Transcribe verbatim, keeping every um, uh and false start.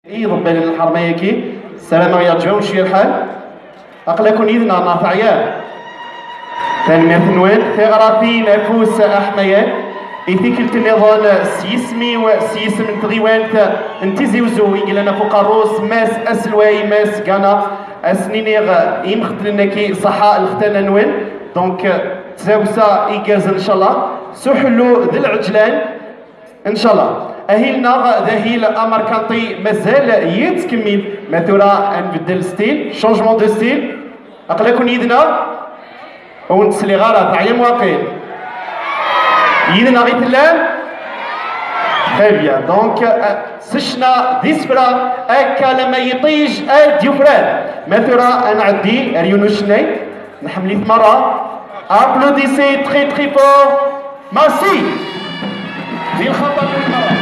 I iḍebbalen n lḥerma-agi, ssarameɣ yeɛǧeb-awen cwiya lḥal. Aql-aken yid-neɣ neɣ teɛyam? Tanemmirt-nwen. Tiɣratin afus aḥmayan. I tikkelt nniḍen s yisem-iw, s yisem n tɣiwant n Tizi Uzzu i yellan ɣef uqerru-s, Mass Aselway, Mass Gana, ad sen-iniɣ i imextlen-agi ṣaḥḥa lxetana-nwen. Donc, d tdawsa igerrzen, ncallah, s uḥellu d lɛeǧlan. Ncallah. Ahil-nneɣ d ahil amerkanti, mazal yettkemmil. Ma tura ad nbeddel style, changement de style. Aql-aken yid-neɣ? Ur wen-tesliɣ ara, teɛyam waqil. Yid-neɣ i tellam? Très bien. Donc, euh, s ccna d isefra, akka lama yiṭij ad d-yufrar. Ma tura ad nɛeddi ar yiwen ucennay, nḥemmel-it merra. Applaudissez très très fort. Merci. Di lxaṭer n lmerra.